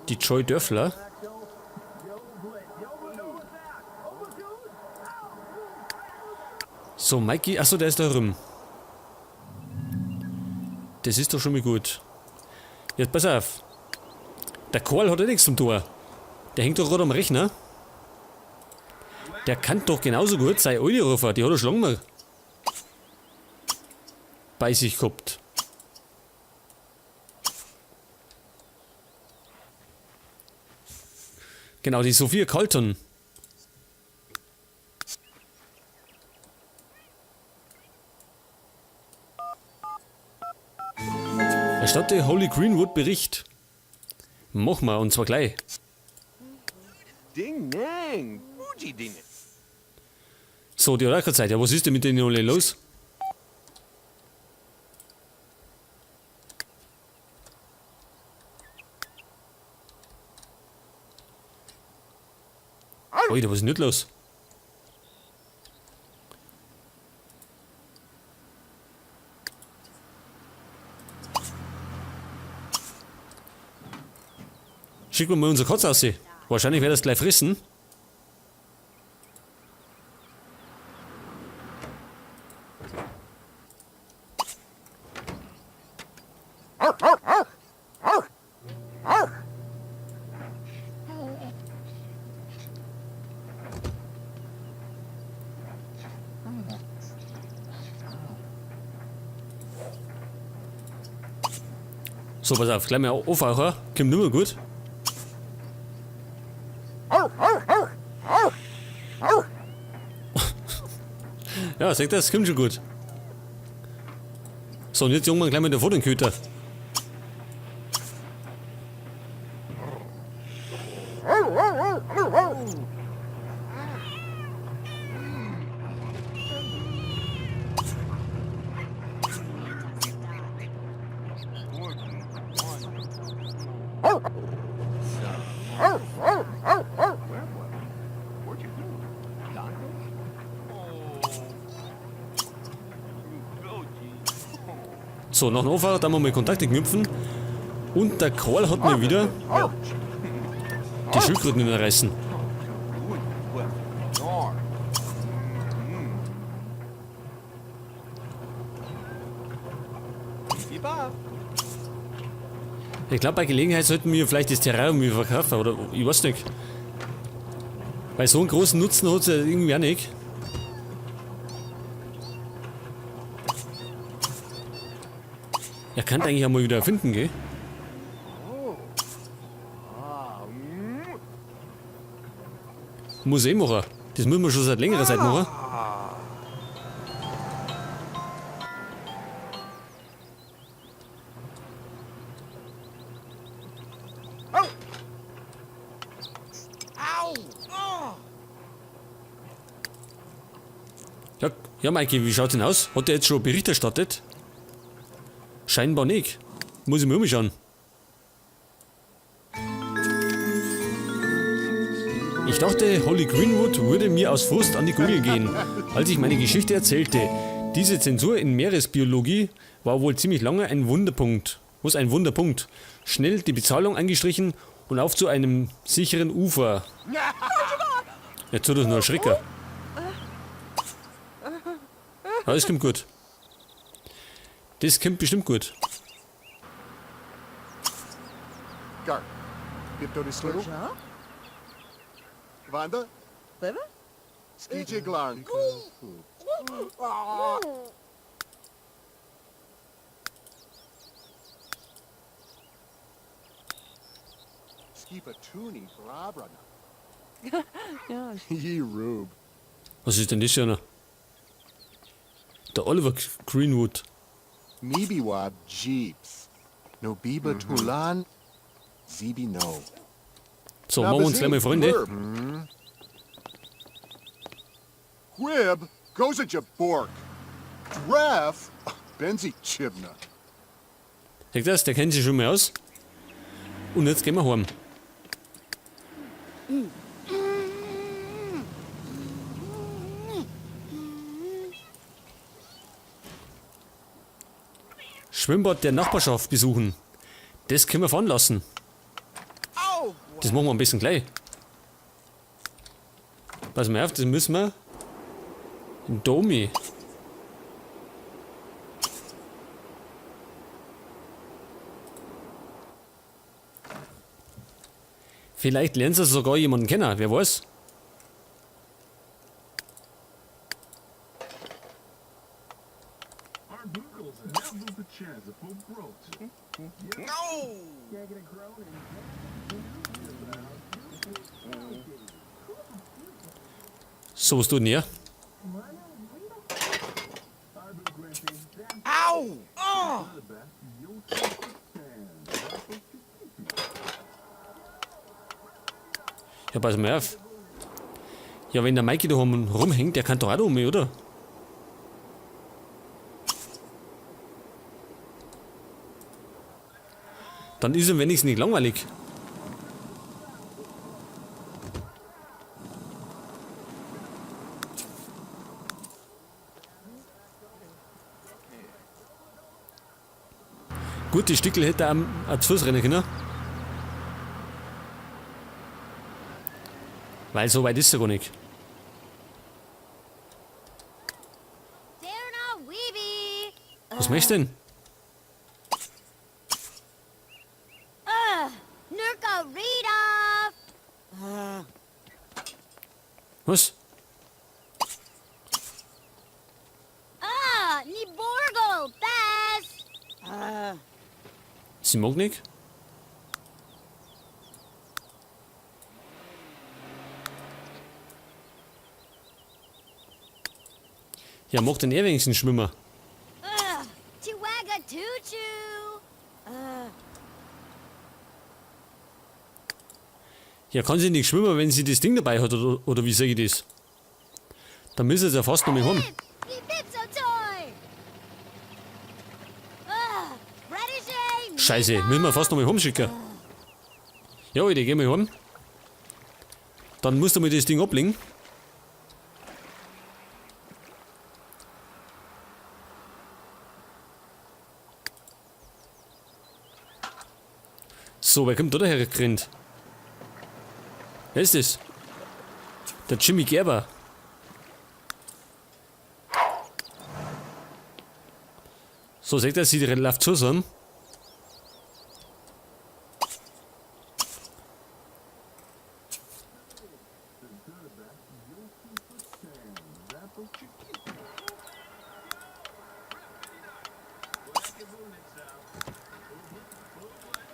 Die Joy Dörfler. So, Mikey, achso, der ist da rum. Das ist doch schon mal gut. Jetzt pass auf. Der Karl hat ja nichts zum Tor. Der hängt doch gerade am Rechner. Der kann doch genauso gut seine Alte rufen. Die hat er schon lange mal bei sich gehabt. Genau, die Sophia Carlton. Erstatte Holly Greenwood Bericht. Mach mal, und zwar gleich. Ding nang, Fuji ding. So, die hat auch keine Zeit. Ja, was ist denn mit denen alle los? Alter, was ist denn nicht los? Schicken wir mal unsere Katze aus. Wahrscheinlich wird das gleich fressen. So, pass auf, gleich mal aufhauchen. Kommt nimmer gut. Ja, seht ihr, das kommt schon gut. So, und jetzt jagen wir gleich mal den vor den Köter. So, nach dem Anfahrer, da wir mal Kontakte knüpfen. Und der Karl hat mir wieder die Schildkröten in den Reißen. Ich glaube, bei Gelegenheit sollten wir vielleicht das Terrarium wieder verkaufen, oder ich weiß nicht. Weil so einen großen Nutzen hat's ja irgendwie auch nicht. Er kann eigentlich auch mal wieder erfinden, gell? Muss eh machen. Das müssen wir schon seit längerer Zeit machen. Ja, ja, Maike, wie schaut's denn aus? Hat der jetzt schon Bericht erstattet? Scheinbar nicht. Muss ich mir umschauen. Ich dachte, Holly Greenwood würde mir aus Frust an die Gurgel gehen, als ich meine Geschichte erzählte. Diese Zensur in Meeresbiologie war wohl ziemlich lange ein Wunderpunkt. Was ein Wunderpunkt. Schnell die Bezahlung eingestrichen und auf zu einem sicheren Ufer. Jetzt tut das nur ein Schrecker. Ja, das kommt gut. Das kommt bestimmt gut. Gar. Bipto de Slittle. Wanda? Skijig Larn. Skipa Tuni Brabrana. Ye Rube. Was ist denn das für einer? Der Oliver Greenwood. Mibiwa Jeeps. Nobiba Tulan. Zibi No. So, machen wir uns gleich mal Freunde. Quib goes at Bork. Dref Benzi Chibna. Seht das? Der kennt sich schon mal aus. Und jetzt gehen wir heim. Schwimmbad der Nachbarschaft besuchen. Das können wir fahren lassen. Das machen wir am besten gleich. Pass mal auf, das müssen wir. Domi. Vielleicht lernen sie sogar jemanden kennen, wer weiß. So, was tut denn er? Au! Oh! Ja, pass mal auf. Ja, wenn der Mikey da rumhängt, der kann doch auch da um, oder? Dann ist ihm wenigstens nicht langweilig. Gut, die Stickel hätte er auch zu Fuß rennen können. Weil so weit ist er gar nicht. Was möchtest du denn? Was? Ah, Niborgo, Bass. Sie mag nicht? Ja, mag denn er wenigstens schwimmen? Chiwaga Tuchu. Ja, kann sie nicht schwimmen, wenn sie das Ding dabei hat, oder wie sag ich das? Dann müssen sie ja fast noch mal heim. Scheiße, müssen wir fast noch mal heimschicken. Ja, Alter, geh mal heim. Dann musst du mal das Ding ablegen. So, wer kommt da daher gerannt? Wer ist das? Der Jimmy Gerber. So, sagt er, sie läuft zusammen.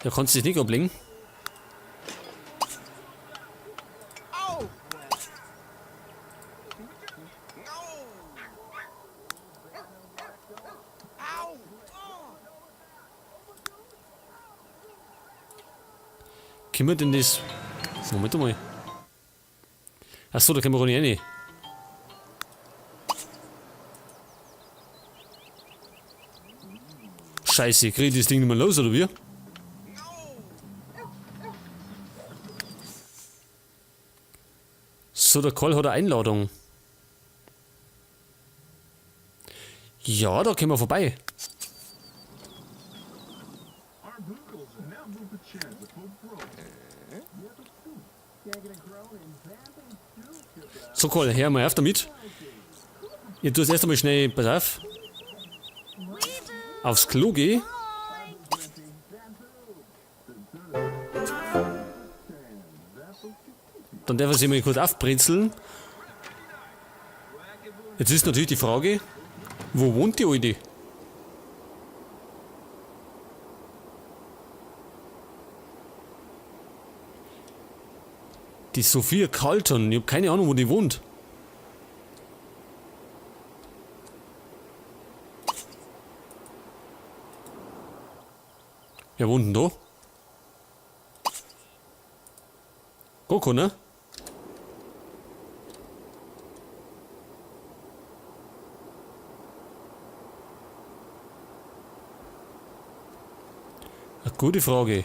Da kannst du dich nicht ablegen. Können wir denn das... Moment mal. Achso, da können wir gar nicht rein. Scheiße, krieg ich das Ding nicht mehr los, oder wie? So, der Karl hat eine Einladung. Ja, da können wir vorbei. So, Karl, hör mal auf damit. Ich tue es erst einmal schnell, pass auf, aufs Klo gehen. Dann darf er sich mal kurz aufbrezeln. Jetzt ist natürlich die Frage, wo wohnt die Alte? Die Sophia Carlton, ich hab keine Ahnung, wo die wohnt. Wer wohnt denn da? Coco, ne? Eine gute Frage.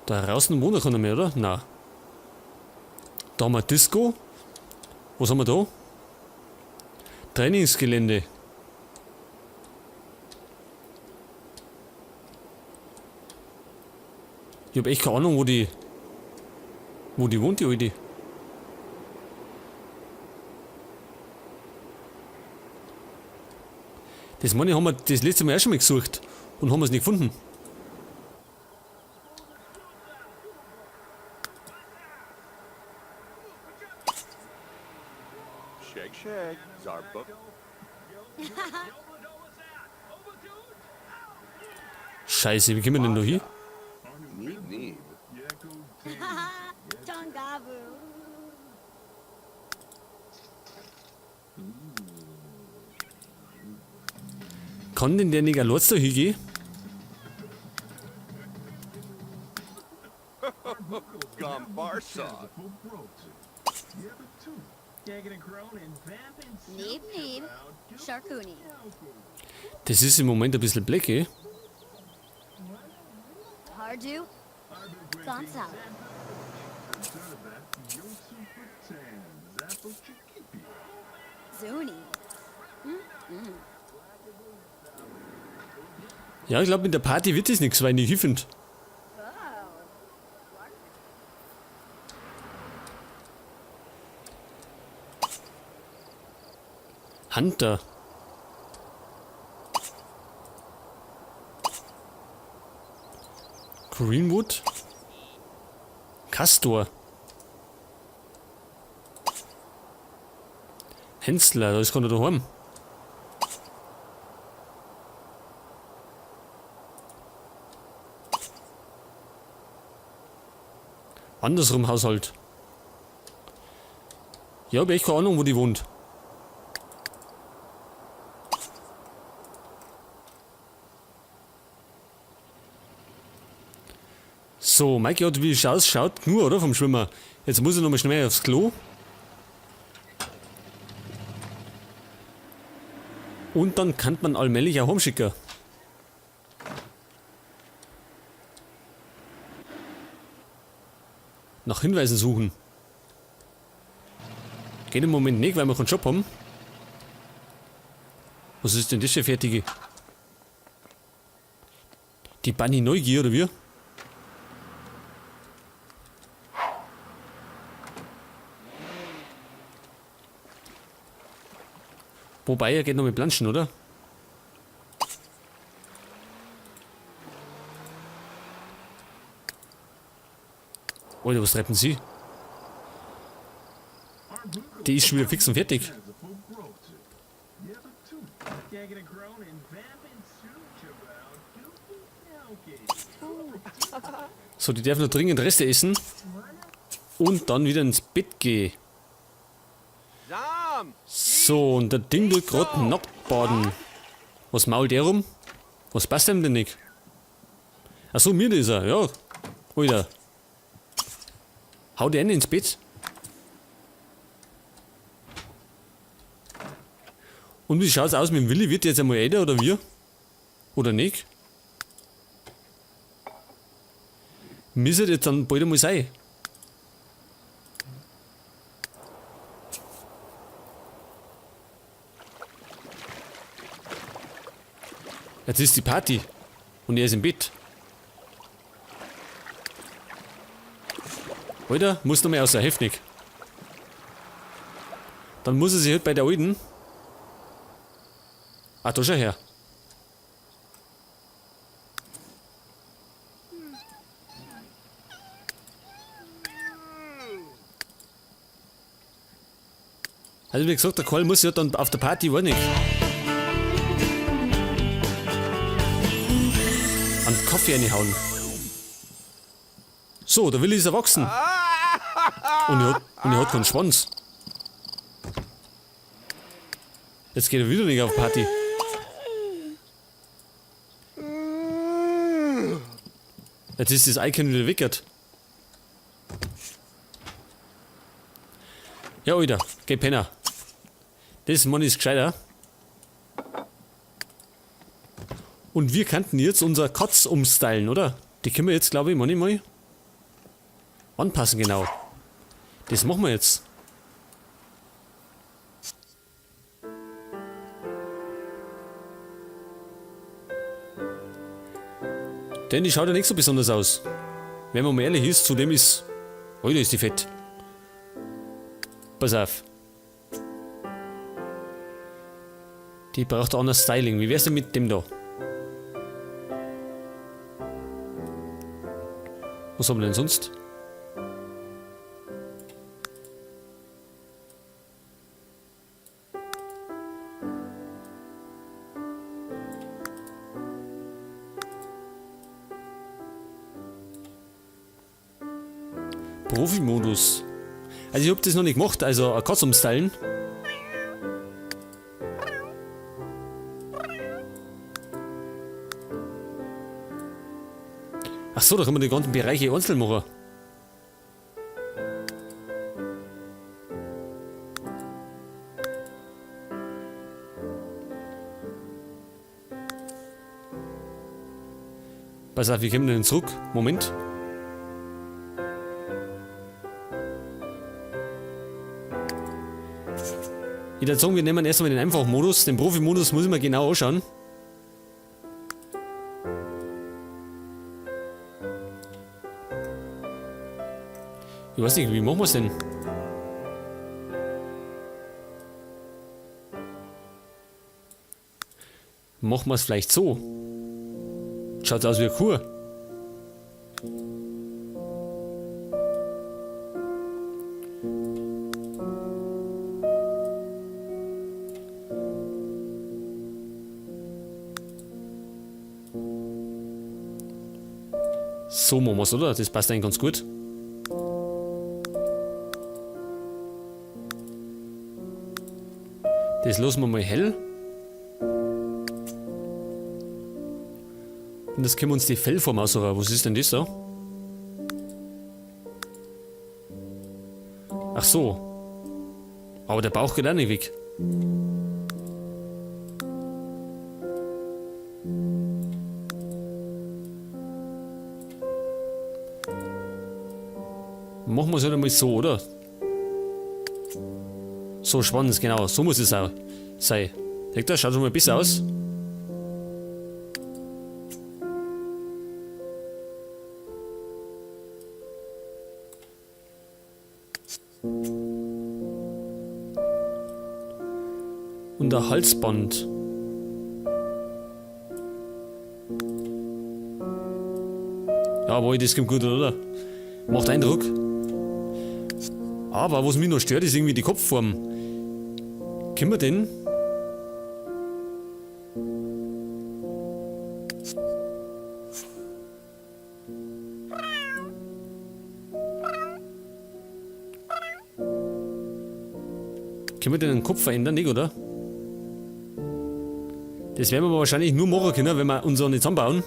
Da draußen wohnt keiner mehr, oder? Nein. Da haben wir Disco. Was haben wir da? Trainingsgelände. Ich hab echt keine Ahnung, wo die wohnt, die Alte. Das meine ich, haben wir das letzte Mal auch schon mal gesucht und haben es nicht gefunden. Shake, shake. Zarbuk. Scheiße, wie kommen wir denn da hin? Neeb, neeb. Tongabu. Kann denn der nicht allein da hingehen? Gombarsa. Neeb Neeb. Sharkuni. Das ist im Moment ein bisschen black, eh? Hardu. Gonzalo. Zuni. Ja, ich glaube, mit der Party wird das nichts, weil ich nicht hinfind. Hunter. Greenwood. Castor. Hensler, das kann er daheim. Andersrum Haushalt. Ja, hab echt keine Ahnung, wo die wohnt. So, Mikey hat, wie es ausschaut, nur, oder? Vom Schwimmer. Jetzt muss er nochmal schnell aufs Klo. Und dann kann man allmählich auch heimschicken. Nach Hinweisen suchen. Geht im Moment nicht, weil wir keinen Job haben. Was ist denn das für fertige? Die Bunny Neugier, oder wie? Wobei, er geht noch mit Planschen, oder? Alter, was treiben Sie? Die ist schon wieder fix und fertig. So, die darf noch dringend Reste essen. Und dann wieder ins Bett gehen. Zam! So, und der Ding tut grad nackt baden. Was mault der rum? Was passt dem denn nicht? Achso, mir ist er, ja. Alter. Hau den ins Bett. Und wie schaut's aus mit dem Willi? Wird der jetzt einmal älter oder wir? Oder nicht? Müsste jetzt dann bald einmal sein. Jetzt ist die Party. Und er ist im Bett. Alter, muss noch mehr aus der Heftig. Dann muss er sich halt bei der Alten. Ah, da schau her. Also wie gesagt, der Karl muss ja dann auf der Party, war nicht. An den Kaffee reinhauen. So, der Willi ist erwachsen. Und er hat keinen Schwanz. Jetzt geht er wieder nicht auf Party. Jetzt ist das Icon wieder weggert. Ja, Alter, geh Penner. Das Mann ist gescheiter. Und wir könnten jetzt unser Katz umstylen, oder? Die können wir jetzt, glaube ich, manchmal anpassen, genau. Das machen wir jetzt. Denn die schaut ja nicht so besonders aus. Wenn man mal ehrlich ist, zudem ist... Alter, ist die fett. Pass auf. Die braucht auch noch Styling. Wie wär's denn mit dem da? Was haben wir denn sonst? Profi-Modus. Also ich hab das noch nicht gemacht, also eine Katze umstylen. Ach so, da können wir die ganzen Bereiche einzeln machen. Pass auf, wie kommen wir denn zurück? Moment. Ich würde sagen, wir nehmen erstmal den einfachen Modus. Den Profi-Modus muss ich mir genau anschauen. Ich weiß nicht, wie machen wir's denn? Machen wir's vielleicht so. Schaut aus wie eine Kuh. So machen wir's, oder? Das passt eigentlich ganz gut. Das lassen wir mal hell. Und das können wir uns die Fellform aussuchen. Was ist denn das da? Ach so. Aber der Bauch geht auch nicht weg. Machen wir's halt einmal so, oder? So spannend, genau. So muss es auch sein. Seht ihr, schaut schon mal besser aus. Und ein Halsband. Jawohl, das kommt gut, oder? Macht Eindruck. Aber was mich noch stört, ist irgendwie die Kopfform. Können wir denn? Können wir denn den Kopf verändern, nicht, oder? Das werden wir wahrscheinlich nur machen können, wenn wir uns auch nicht zusammenbauen.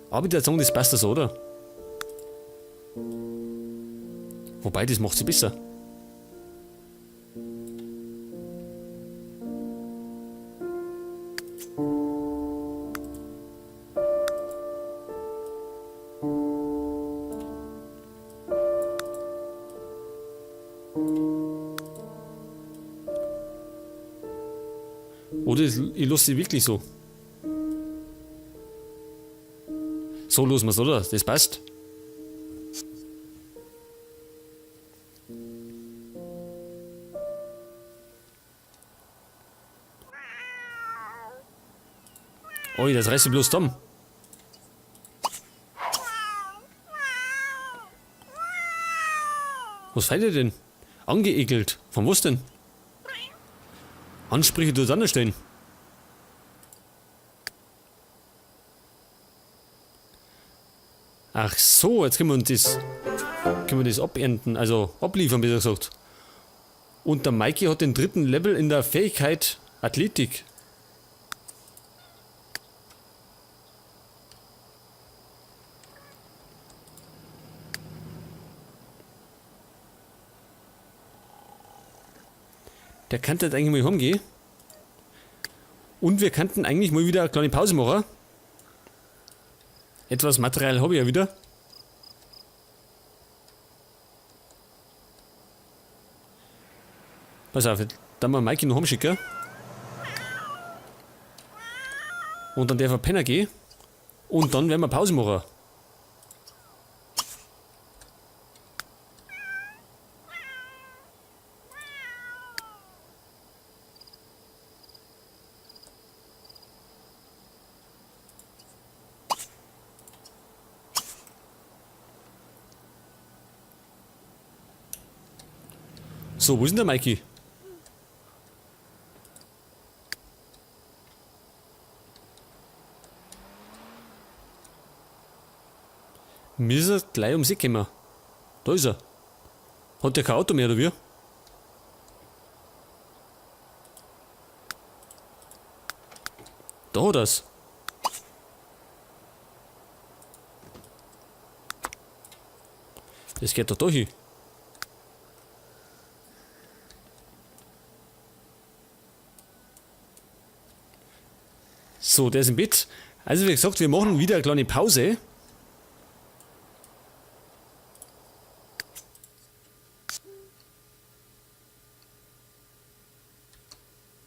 Aber ich würde sagen, das passt so, oder? Wobei, das macht sie besser. Oder ich lasse sie wirklich so. So lassen wir's, oder? Das passt. Ui, das reißt du bloß dumm. Was fällt dir denn? Angeekelt. Von was denn? Ansprüche dort anders stellen. Ach so, jetzt können wir uns das, können wir das abernten, also abliefern, besser gesagt. Und der Mikey hat den 3. Level in der Fähigkeit Athletik. Der kann halt eigentlich mal heimgehen. Und wir könnten eigentlich mal wieder eine kleine Pause machen. Etwas Material habe ich ja wieder. Pass auf, dann mal Mikey noch heimschicken. Und dann darf er pennen gehen. Und dann werden wir Pause machen. So, wo ist denn der Mikey? Mir ist er gleich ums Eck gekommen. Da ist er. Hat der kein Auto mehr, oder wie? Da hat er's. Das geht doch da hin. So, der ist im Bett. Also wie gesagt, wir machen wieder eine kleine Pause.